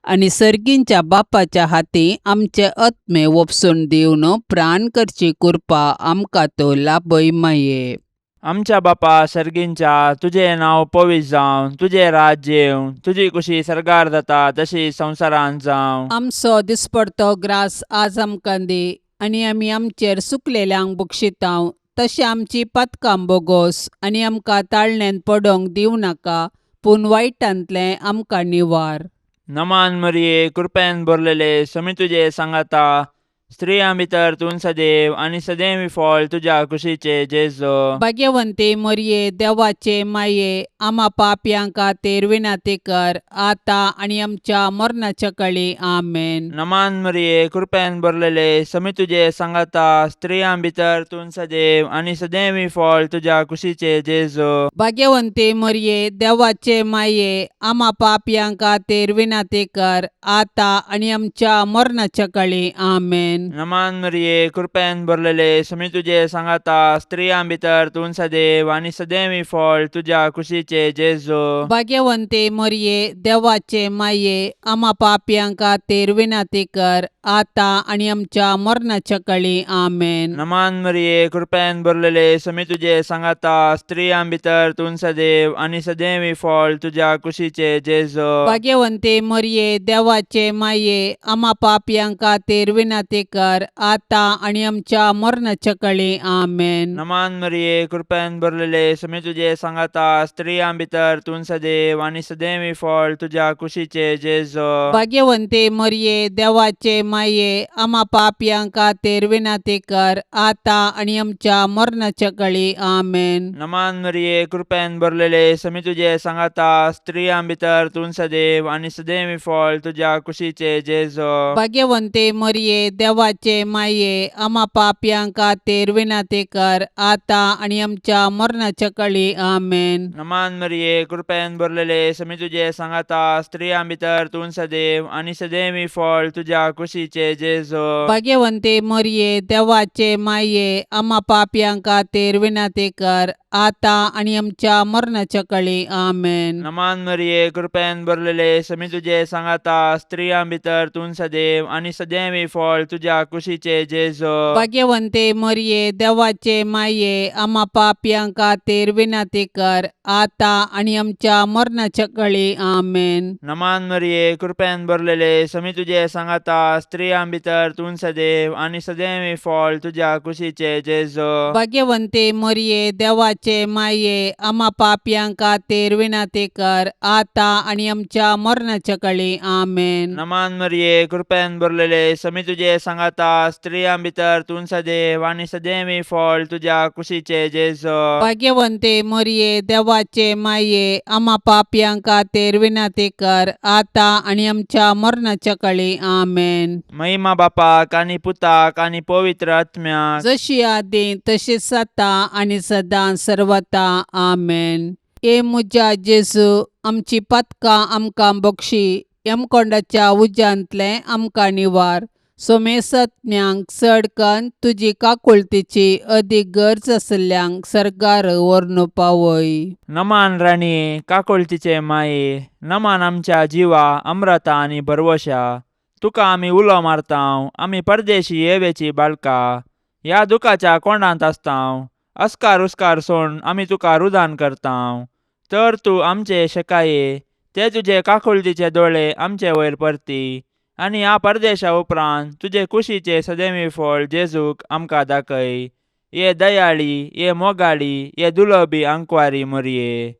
आनी सर्गींच्या बापाच्या हाती आमचे आत्मे वपसून दिवन प्राण करची कृपा आमकां तो लाभय माये. आमच्या बापा सर्गींच्या तुजें नांव पवित्र जावं, तुजें राज्य येवं, तुजी कुशी सर्गार जाता तशी संवसारांत जावं. आमचो दिसपडतो ग्रास आज आमकां दी आनी आमी आमचेर सुकलेल्यांक बक्षितांव तशें आमची पातकां बोगोस आनी आमकां ताळण्यांत पडोंक दिवं नाका पूण वायटांतलें आमकां निवार. नमान मरिये, कृपेन भरलेले, समी तुजे सांगाता, स्त्रियां भितर तूं सदैव आनी सदैव फळ तुज्या कुशीचे जेजो. भाग्यवंती मरये, देवाचे माये, आमा पापयां खातीर विनंती कर आतां आनी आमच्या मरणाच्या कळी. आमेन. नमान मरिये, कृपेन भरलेले, समी तुजे सांगाता, स्त्रियां भितर तूं सदैव आनी सदैव फळ तुज्या कुशीचे जेजो. भाग्यवंती मरये, देवाचे माये, आमा पापयां खातीर विनंती कर आतां आनी आमच्या मरणाच्या कळी. आमेन. नमान मरिये, कृपेन भरलेले, समी तुजे सांगाता, स्त्रियां भितर तूं सदैव आनी सदैव फळ तुज्या कुशीचे जेजो. भाग्यवंती मरये, देवाचे माये, आमा पापयां खातीर विनंती कर आतां आनी आमच्या मरणाच्या कळी. आमेन. नमान मरिये, कृपेन भरलेले, समी तुजे सांगाता, स्त्रियां भितर तूं सदैव आनी सदैव फळ तुज्या कुशीचे जेजो. भाग्यवंती मरये, देवाचे माये, आमा पापयां खातीर विनंती कर आतां आनी आमच्या मरणाच्या कळी. आमेन. नमान मरिये, कृपेन भरलेले, समी तुजे सांगाता, स्त्रियां भितर तूं सदैव आनी सदैव फळ तुज्या कुशीचे जेजो. भाग्यवंती मरये, देवाचे माये, आमा पापयां खातीर विनंती कर आतां आनी आमच्या मरणाच्या कळी. आमेन. नमान मरिये, कृपेन भरलेले, समी तुजे सांगाता, स्त्रियां भितर तूं सदैव आनी सदैव फळ तुज्या कुशीचे जेजो. भाग्यवंती मरये, देवाचे माये, आमा पापयां खातीर विनंती कर आतां आनी आमच्या मरणाच्या कळी. आमेन. नमान मरिये, कृपेन भरलेले, समी तुजे सांगाता, स्त्रियां भितर तूं सदैव आनी सदैव फळ तुज्या कुशीचे जेजो. भाग्यवंती मरये, देवाचे माये, आमा पापयां खातीर विनंती कर आतां आनी आमच्या मरणाच्या कळी. आमेन. नमान मरिये, कृपेन भरलेले, समी तुजे सांगाता, स्त्रियां भितर तूं सदैव आनी सदैव फळ तुज्या कुशीचे जेजो. भाग्यवंती मरये, देवाचे माये, आमा पापयां खातीर विनंती कर आतां आनी आमच्या मरणाच्या कळी. आमेन. नमान मरिये, कृपेन भरलेले, समी तुजे सांगाता, स्त्रियां भितर तूं सदैव आनी सदैव फळ तुज्या कुशीचे जेजो. भाग्यवंती मरये, देवाचे माये, आमा पापयां खातीर विनंती कर आतां आनी आमच्या मरणाच्या कळी. आमेन. नमान मरिये, कृपेन भरलेले, समी तुजे सांगाता, स्त्रियां भितर तूं सदैव आनी सदैव फळ तुज्या कुशीचे जेजो. भाग्यवंती मरये, देवाचे माये, आमा पापयां खातीर विनंती कर आतां आनी आमच्या मरणाच्या कळी. आमेन. महिमा बापाक आनी पुताक आनी पवित्र आत्म्याक, जशी आदी तशीच आतां आनी सदां सर्वता. आमेन. ए म्हज्या जेजू, आमची पातकां आमकां बक्षी, यमकोंडाच्या उज्यांतलें आमकां निवार, सोमेसत्म्यांक चड कन्न तुजी काकुळतीची अदीक गरज आशिल्ल्यांक सर्गार व्हरून पावय. नमान राणये, काकुळतीचे माये, नमान आमच्या जिवा अमृता आनी भरवशा, तुका आमी उलो मारतांव, आमी परदेशी येवेची बाळका, ह्या दुखाच्या कोंडांत आसतांव, अस्कार उस्कार सोड आमी तुका रुदान करतांव, तर तूं आमचे शेकाये ते तुजे काकुळतीचे दोळे आमचे वयर परती आनी ह्या परदेशा उपरांत तुजे कुशीचे सदैवी फळ जेजूक आमकां दाखय. ये दयाळी, ये मोगाळी, ये दुलबी आंकवारी मोरये,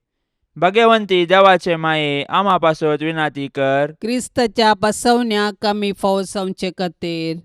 भाग्यवंती देवाचे माये, आमा पासत विनाती कर. क्रिस्ताच्या बसवण्याक आमी फावो जावचे खातीर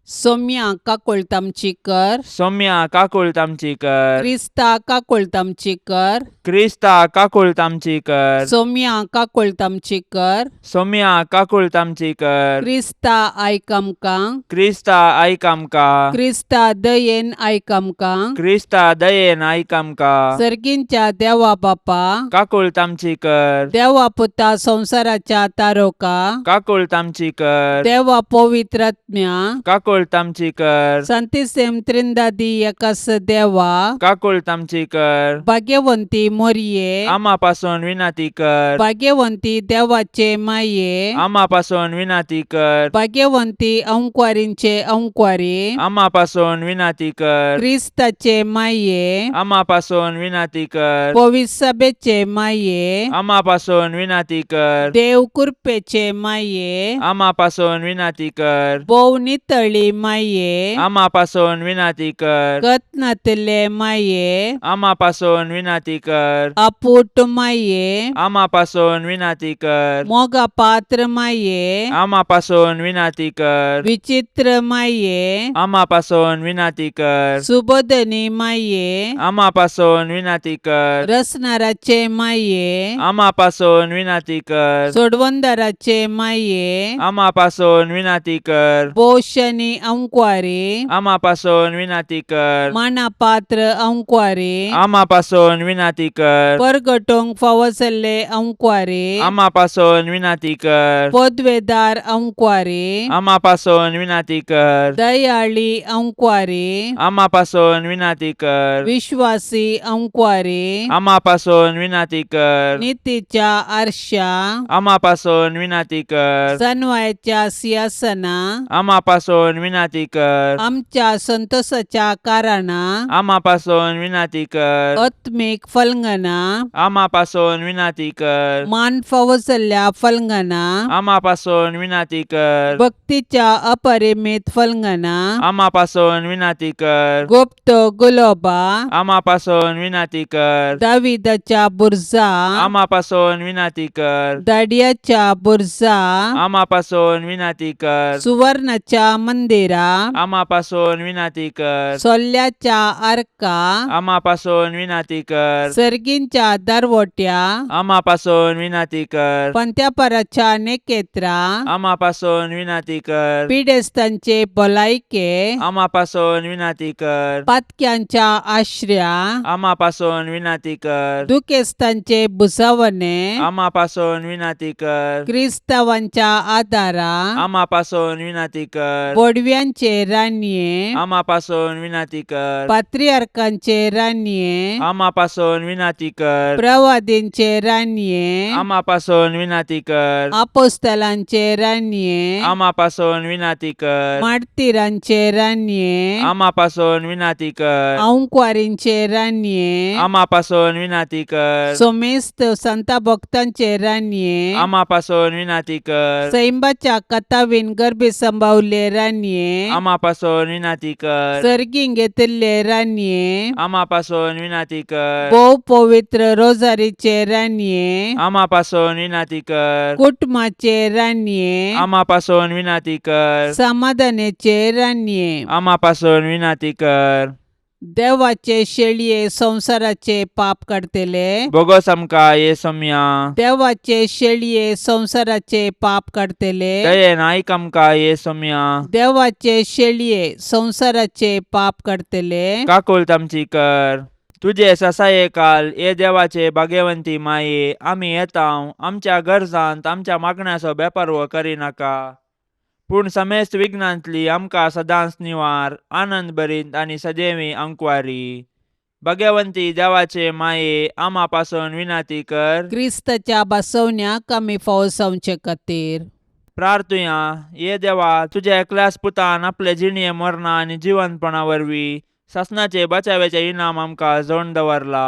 सोम्या काकुळट आमची कर. सोम्या काकुळट आमची कर. क्रिस्ता काकुळट आमची कर. क्रिस्ता काकुळट आमची कर. सोम्या काकुळट आमची कर. सोम्या काकुळट आमची कर. क्रिस्ता आयक आमकां. क्रिस्ता आयक आमकां. क्रिस्ता दयेन आयक आमकां. क्रिस्ता दयेन आयक आमकां. सर्गींच्या देवा बापा, काकुळट आमची कर. देवा पुता संवसाराच्या तारोका, काकुळट आमची कर. देवा पवित्र आत्म्या, काकुळट काकुळट आमची कर. सांतिसेम त्रिंदादी एकास देवा, काकुळट आमची कर. भाग्यवंती मोरये, आमा पासून विनंती कर. भाग्यवंती देवाचे माये, आमा पासून विनंती कर. भाग्यवंती अंकवारींचे अंकवारी, आमा पासून विनंती कर. क्रिस्ताचे माये, आमा पासून विनंती कर. पविसभेचे माये, आमा पासून विनंती कर. देव कृपेचे माये, आमा पासून विनंती कर. भोव नितळी माये, आमा पासून विनंती कर. गतनातले माये, आमा पासून विनंती कर. आपूट माये, आमा पासून विनंती कर. मोगा पात्र माये, आमा पासून विनंती कर. विचित्र माये, आमा पासून विनंती कर. सुबोधनी माये, आमा पासून विनंती कर. रसनाराचे माये, आमा पासून विनंती कर. सोडवंदाराचे माये, आमा पासून विनंती कर. पोषणी अंकवारी, आमा पासून विनंती कर. मानापात्र अंकवारी, आमा पासून विनंती कर. परगटोंक फावो जाल्ले अंकवारी, आमा पासून विनंती कर. पदवेदार अंकवारी, आमा पासून विनंती कर. दयाळी अंकवारी, आमा पासून विनंती कर. विश्वासी अंकवारी, आमा पासून विनंती कर. नितीच्या आरशा, आमा पासून विनंती कर. सनवायच्या सिंहासना, आमा पासून विनंती कर. आमच्या संतोषाच्या कारणा, आमा पासून विनंती कर. आत्मीक फलंगना, आमा पासून विनंती कर. मान फावो जाल्ल्या फलंगना, आमा पासून विनंती कर. भक्तीच्या अपरिमित फलंगना, आमा पासून विनंती कर. गुप्त गुलोबा, आमा पासून विनंती कर. दाविदाच्या बुरजा, आमा पासून विनंती कर. दाडियाच्या बुरजा, आमा पासून विनंती कर. सुवर्णाच्या मंदिरा, आमा पासून विनंती कर. सोल्ल्याच्या आर्का, आमा पासून विनंती कर. सर्गींच्या दरवट्या, आमा पासून विनंती कर. पंत्यापराच्या नेकेत्रा, आमा पासून विनंती कर. पिडेस्तांचे भलायके, आमा पासून विनंती कर. पातक्यांच्या आश्र्या, आमा पासून विनंती कर. दुखेस्तांचे भुजावणे, आमा पासून विनंती कर. क्रिस्तावांच्या आदारा, आमा पासून विनंती कर. बोडव्यांचे रानये, आमा पासून विनंती कर. पात्रियार्कांचे रानये, आमा पासून विनंती कर. प्रवादींचे रानये, आमा पासून विनंती कर. आपोस्तलांचे रानये, आमा पासून विनंती कर. मार्तिरांचे रानये, आमा पासून विनंती कर. अंकवारींचे रानये, आमा पासून विनंती कर. सोमेस्त संता भक्तांचे रानये, आमा पासून विनंती कर. सैंबाच्या कथावीन गर्भी संभावले रानये, आमा पासून विनंती कर. सर्गीं घेतिल्ले रानये, आमा पासून विनंती कर. भोव पवित्र रोजारीचे रानये, आमा पासून विनंती कर. कुटुंबाचे रानये, आमा पासून विनंती कर. समाधानाचे रानये, आमा पासून विनंती कर. देवाचे शेळये संवसाराचे पाप काडतले, बोगस आमकां ये सोम्या. देवाचे शेळये संवसाराचे पाप काडतले, दयेन आयक आमकां ये सोम्या. देवाचे शेळये संवसाराचे पाप काडतले, काकुळट आमची कर. तुजे ससाये काल ये देवाचे भाग्यवंती माये, आमी येता आमच्या गरजांत आमच्या मागण्याचो बेपर्व करिनाका, पूण समेस्त विघ्नांतली आमकां सदांच निवार, आनंद भरीत आनी सदैवी अंकवारी. भाग्यवंती देवाचे माये, आमा पासून विनंती कर. क्रिस्ताच्या बसवण्याक आमी फावो जावचे खातीर. प्रार्थुया. ये देवा, तुज्या एकल्याच पुतान आपले जिणये मरणा आनी जिवंतपणा वरवीं सासणाचे बचाव्याचे इनाम आमकां जोड दवरला.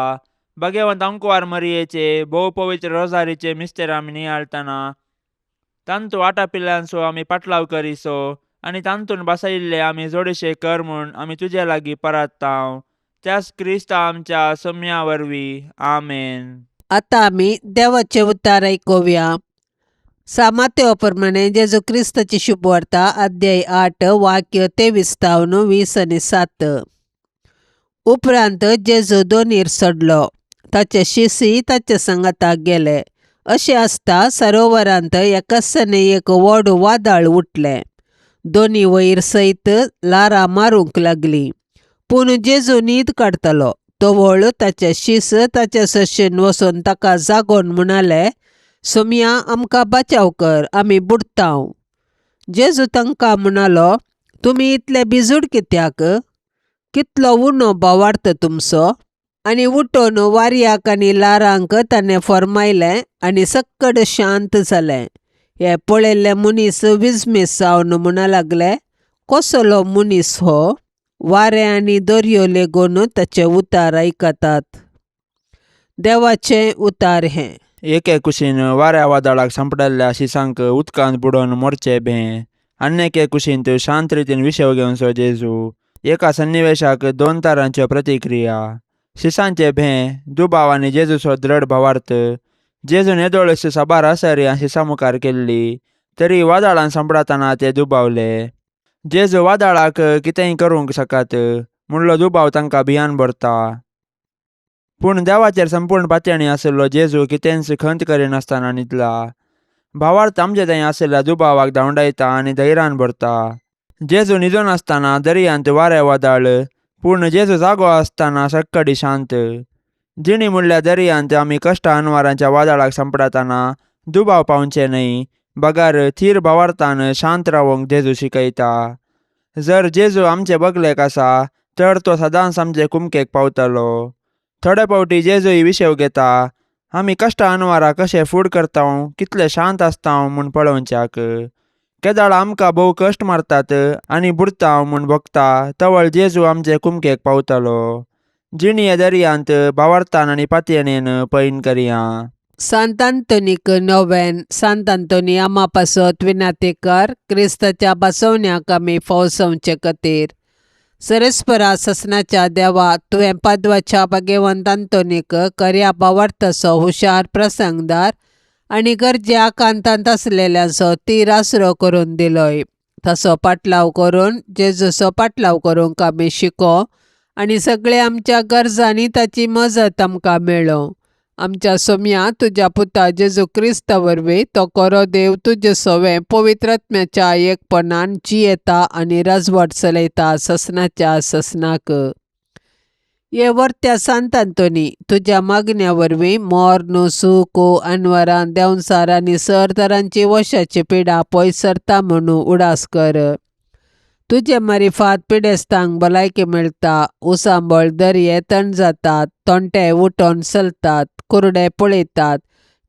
भाग्यवंत अंकवार मरियेचे भोव पवित्र रोजारीचे मिस्तेर आमी नियाळतना तांतू आटापिल्ल्यांचो आमी पाटलाव करिसो आनी तांतून बसयिल्ले आमी जोडशे कर म्हूण आमी तुजे लागीं परात्तांव, त्याच क्रिस्ता आमच्या सोम्या वरवीं. आमेन. आतां आमी देवाचें उतार आयकुया. सामात्यो प्रमाणे जेजू क्रिस्ताची शुभवार्ता अध्याय 8 वाक्य 23 तावन 20 आनी 7. उपरांत जेजू दोनीर चडलो, ताचे शिसी ताचे सांगाताक गेले. अशें आसता सरोवरांत एकासने एक व्हड वादळ उठलें. दोनी वयर सयत ल्हारां मारूंक लागलीं. पूण जेजू न्हीद काडटालो. तवळ ताचे शीस ताचे सरशीन वचून ताका जागोवन म्हणाले, सोमया, आमकां बचाव कर, आमी बुडतांव. जेजू तांकां म्हणालो, तुमी इतले भिजूड कित्याक? कितलो उणो भावार्थ तुमचो? आनी उठोन वाऱ्याक आनी ल्हारांक ताणें फर्मायलें आनी सक्कड शांत जालें. हें पळयल्ले मनीस विस्मीत जावन म्हणूंक लागले, कसलो मनीस हो? वारें आनी दर्यो लेगून ताचें उतार आयकतात. देवाचें उतार हें. एके कुशीन वाऱ्या वादळाक सांपडल्ल्या शिसांक उदकांत बुडोवन मोरचे भें, आन्येके कुशींत शांत रितीन विशेव घेवचो जेजू. एका सन्निवेशाक दोन तरांच्यो प्रतिक्रिया. शिसांचे भें, दुबाव आनी जेजूचो दृढ भावार्थ. जेजून येदोळच साबार आसर्यां शिसां मुखार केल्ली, तरी वादळान सांपडतना ते दुबावले. जेजू वादळाक कितेंय करूंक शकत म्हणलो दुबाव तांकां भियान भरता. पूण देवाचेर संपूर्ण पातयेणी आशिल्लो जेजू कितेंच खंत करिनासतना न्हिदला. भावार्थ आमचे थंय आशिल्ल्या दुबावाक धांवडायता आनी धैर्यान भरता. जेजू न्हिदून आसतना दर्यांत वारें वादळ, पूण जेजू जागो आसतना सक्कडी शांत. जिणी म्हणल्या दर्यांत आमी कश्ट अनवारांच्या वादळाक सांपडतना दुबाव पावचे न्हय, बगर थीर भावार्थान शांत रावंक जेजू शिकयता. जर जेजू आमचे बगलेक आसा तर तो सदांच आमचे कुमकेक पावतलो. थोडे फावटी जेजूय विशेव घेता, आमी कश्ट अनवारा कशे फूड करतांव, कितले शांत आसतांव म्हूण पळोवच्याक. केदाळ आमकां भोव कश्ट मारतात आनी बुडतांव म्हूण भोगता, तवळ जेजू आमचे कुमकेक पावतलो. जिणये दर्यांत भावार्थान आनी पातयेणेन पैन करया. सांत आंतोनीक नोवेन. सांत आंतोनी आमा पासत विनाती कर, क्रिस्ताच्या बसवण्याक आमी फौसवचे खातीर. सरेस्परा ससनाच्या देवा, तुवें पादवाच्या भाग्यवंत आंतोनीक खऱ्या भावार्थाचो हुशार प्रसंगदार आनी गरजे आकांतांत आसलेल्यांचो तीर आसरो करून दिलोय. तसो पाटलाव करून जेजूचो पाटलाव करूंक आमी शिको आनी सगळे आमच्या गरजांनी ताची मजत आमकां मेळो. आमच्या सोम्या तुज्या पुता जेजू क्रिस्ता वरवीं, तो खरो देव तुजे सोवें पवित्र आत्म्याच्या एकपणान जियेता आनी राजवट चलयता ससनाच्या ससनाक. हे वर्त्या सांत आंतोनी, तुज्या मागण्या वरवीं मर्ण, सूख, अनवरां, देंवचार आनी सर तरांची वशाची पिडा पयस सरता म्हणून उडास कर. तुजे मारिफात पिडेस्तांक भलायकी मेळटा, उसांबळ दर्ये तण जातात, तोंटे उठोन चलतात, कुरडे पळयतात,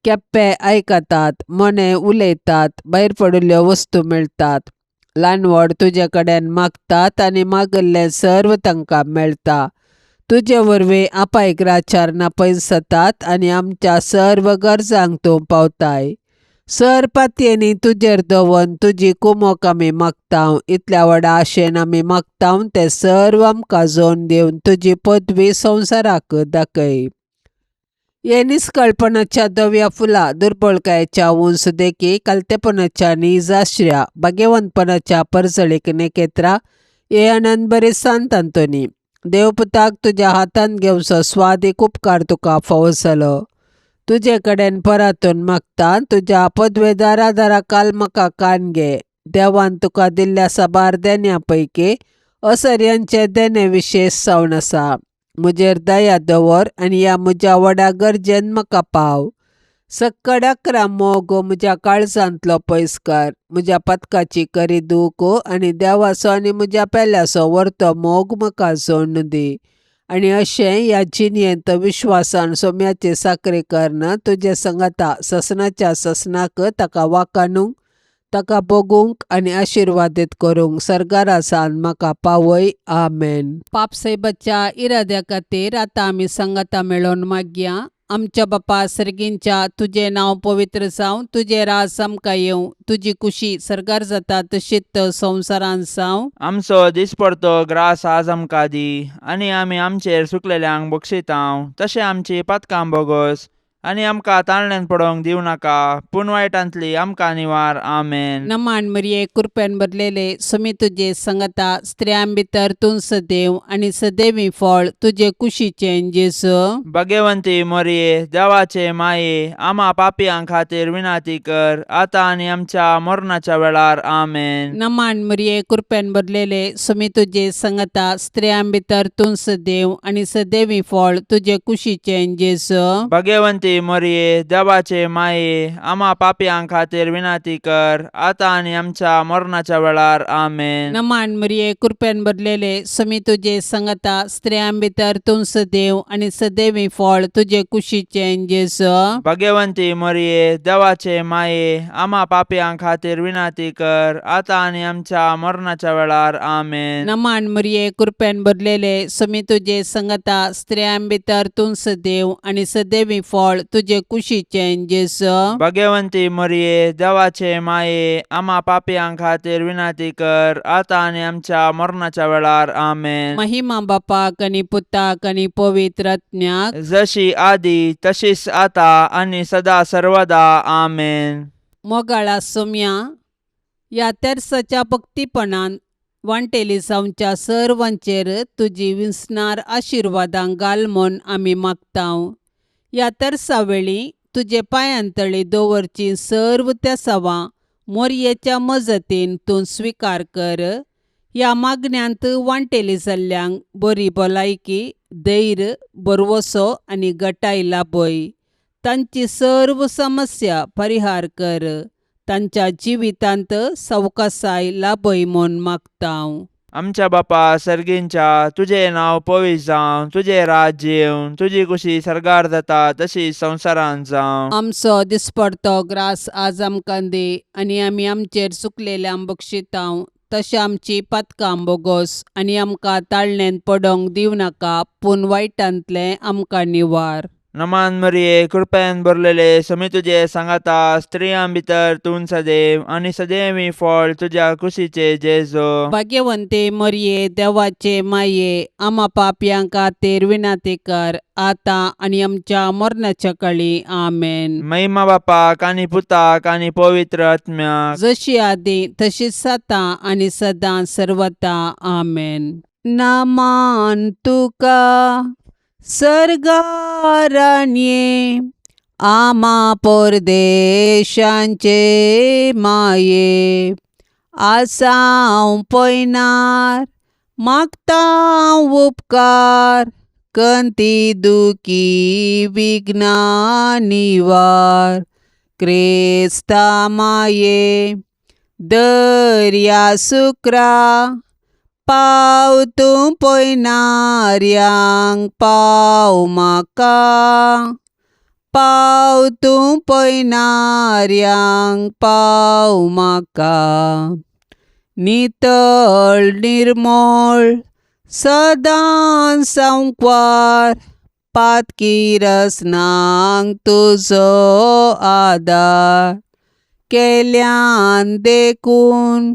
केप्पे आयकतात, मोने उलयतात, भायर पडिल्ल्यो वस्तू मेळटात. ल्हान व्हड तुजे कडेन मागतात आनी मागिल्लें सर्व तांकां मेळटा. तुजे वरवीं आपायग्राचारणां पयस जातात आनी आमच्या सर्व गरजांक तूं पावताय. सर पातयेनी तुजेर दवरून तुजी कुमोक आमी मागतांव. इतल्या व्हडा आशेन आमी मागतांव तें सर्व आमकां जोन दिवन तुजी पदवी संवसाराक दाखय. हे निस्कळपणाच्या धव्या फुलां, दुर्बळकायेच्या उंच देखी, कालतेपणाच्या निजाश्र्या, भाग्यवंतपणाच्या परजळीक नेकेत्रा, हे आनंद बरे सांत आंतोनी, देवपुताक तुज्या हातांत घेवचो स्वादीक उपकार तुका फावो जालो. तुजे कडेन परातून मागता, तुज्या पदवेदारा दारा काल म्हाका कान घे. देवान तुका दिल्ल्या साबार देण्या पैकी असर्यांचे देणे विशेश जावन आसा. म्हजेर दया दवर आनी ह्या म्हज्या व्हडा गरजेन म्हाका पाव. सक्कड अकरा मोग म्हज्या काळजांतलो पयस कर. म्हज्या पदकाची करी दूख आनी देवाचो आनी म्हज्या पेल्याचो व्हरतो मोग म्हाका जोडून दी. आनी अशें ह्या जिणेंत विश्वासान सोम्याची साकरी करून तुजे संगता ससनाच्या ससनाक ताका वाकाणूंक, ताका भोगूंक आनी आशिर्वादीत करूंक सर्गारा सान म्हाका पावय. आमेन. पापसाहेबाच्या इराद्या खातीर आतां आमी संगता मेळोवन मागया. आमच्या बापा सर्गींच्या, तुजें नांव पवित्र जावं, तुजें राज आमकां येवं, तुजी कुशी सर्गार जाता तशीच संवसारांत जावं. आमचो दिसपडतो ग्रास आज आमकां दी, आनी आमी आमचेर सुकलेल्यांक बक्षितांव तशें आमची पातकां बोगस, आनी आमकां ताळण्यान पडोवंक दिवं नाका, पूण वायटांतली आमकां निवार. आमेन. नमान मरिये, कृपेन भरलेले, सुमी तुजे संगता, स्त्रियां भितर तूं सदैव आनी सदैवी फळ तुजे कुशीचें जेजू. भगवंती मोरये, देवाचे माये, आमा पापयां खातीर विनाती कर, आतां आनी आमच्या मरणाच्या वेळार. आमेन. नमान मरिये, कृपेन भरलेले, सुमी तुजे संगता, स्त्रियां भितर तूं सदैव आनी सदैवी फळ तुजे कुशीचें जेजू. भगवंती भगेवंती मोरये, देवाचे माये, आमा पापयां खातीर विनंती कर, आतां आनी आमच्या मरणाच्या वेळार. आमेन. नमान मरिये, कृपेन भरलेले, समी तुजे संगता, स्त्रियां भितर तूं सदैव आनी सदैवी फळ तुजे कुशीचें जेजू. भगवंती मोरये, देवाचे माये, आमा पापयां खातीर विनंती कर, आतां आनी आमच्या मरणाच्या वेळार. आमेन. नमान मरिये, कृपेन भरलेले, समी तुजे संगता, स्त्रियां भितर तूं सदैव आनी सदैवी फळ तुजे कुशीचें जेजू. भगवंती मोरये, देवाचे माये, आमा पापयां खातीर विनंती कर, आतां आनी आमच्या मरणाच्या वेळार. आमेन. महिमा बापाक आनी पुताक आनी पवित्र आत्म्याक, जशी आदी तशीच आता आनी सदा सर्वदा. आमेन. मोगाळा सोम्या, ह्या तेर्साच्या भक्तीपणान वांटेली जावच्या सर्वांचेर तुजी विसणार आशिर्वादां घाल म्हूण आमी मागतांव. ह्या तेर्सा वेळी तुजे पांयांतळी दवरचीं सर्व तेसावां मोरयेच्या मजतीन तूं स्विकार कर. ह्या मागण्यांत वांटेली जाल्ल्यांक बरी भलायकी, धैर्य, भरवसो आनी गटाय लाभय. तांची सर्व समस्या परिहार कर. तांच्या जिवितांत सवकासाय लाभय म्हूण मागतांव. आमच्या बापा सर्गींच्या, तुजें नांव पवित्र जावं, तुजें राज्य येवं, तुजी कुशी सर्गार जाता तशी संवसारांत जावं. आमचो दिसपडतो ग्रास आज आमकां दी आनी आमी आमचेर चुकलेल्यांक बक्षितांव तशें आमची पातकां बोगोस आनी आमकां ताळणेंत पडोंक दिवं नाका, पूण वायटांतलें आमकां निवार. नमान मरिये, कृपेन भरलेले, समी तुजे सांगाता, स्त्रियां भितर तूं सदैव आनी सदैवी फळ तुज्या कुशीचे जेजो. भाग्यवंते मरिये, देवाचे माये, आमा पापयां खातीर विनंती कर, आतां आनी आमच्या मरणाच्या कळी. आमेन. महिमा बापाक आनी पुताक आनी पवित्र आत्म्याक, जशी आदी तशीच आतां आनी सदां सर्वता. आमेन. नमान तुका सर्गाराणये, आमा परदेशांचे माये, आसांव पयनार मागतां उपकार, कंती दुखी विघ्ना निवार. क्रिस्ता माये, दर्या सुक्रा, पाव तूं पयनाऱ्यांक, पाव म्हाका, पाव तूं पयनाऱ्यांक, पाव म्हाका. नितळ निर्मळ सदां सांकवार, पातकी रसनांक तुजो आदार, केल्यान देखून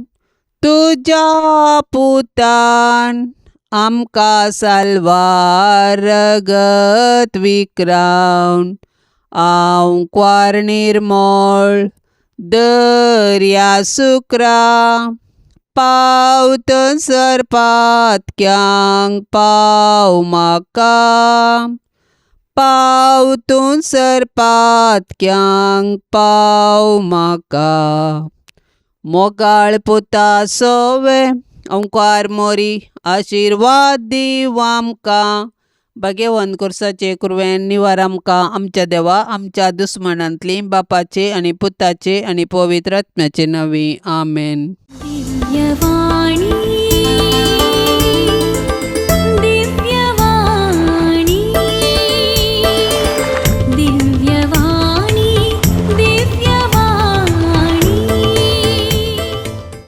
तुज्या पुतान आमकां साल्वार रगत विक्रावन. आंकवार निर्मळ दर्या सुक्रा, पाव थंयसर पातक्यांक, पाव म्हाका, पाव थंयसर पातक्यांक, पाव म्हाका. मोगाळ पुता सोवे, ओंकार मोरी, आशिर्वाद दीव आमकां. भाग्यवंत कोर्साचे कुरवेन निवार आमकां, आमच्या देवा, आमच्या दुस्मनांतली, बापाचे आनी पुताचे आनी पवित्र आत्म्याचे नांवी. आमेन. दिव्यवाणी.